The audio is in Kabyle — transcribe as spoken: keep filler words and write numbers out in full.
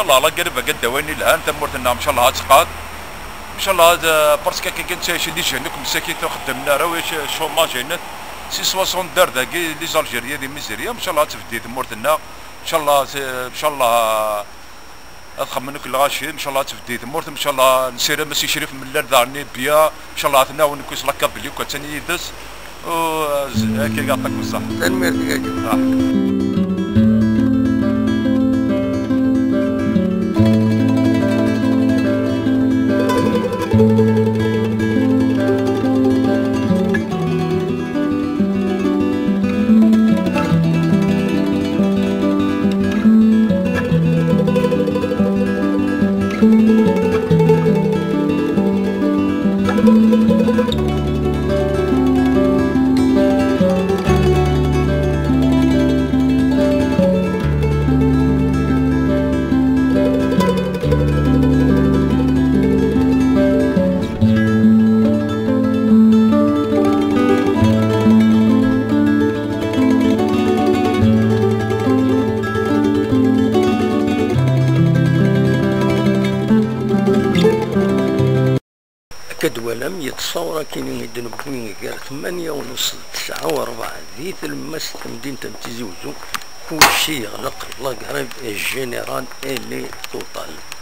Inchallah, la grève akka d ayen yelhan, tamurt-nneɣ, inchallah, ad tqad. Inchallah, ad, parce que akka kan ttɛicen les jeunes, akk msakit ur xeddmen ara, wi chômage-inet. Si soixante-deux dagi, les Algériens d imizirya, inchallah, ad tbeddi tmurt-nneɣ. Inchallah, inchallah, ad xemmen akk lɣaci, inchallah, ad tbeddi tmurt, inchallah, nessaram a Si Crif Mellal daɣen bien, inchallah, ad t-nɛawen akk s la Kabylie, akk attan yid-s. U, z-, akka, yeɛṭik ṣṣeḥḥa. Tanemmirt i gagi. Ah. Akka d-twalam, yettṣawar akkin i d-newwi gar tmanya u nus d tesɛa u rebɛa di tlemmast n temdint n Tizi Uzzu, kulci yeɣleq, la grève générale elle est totale.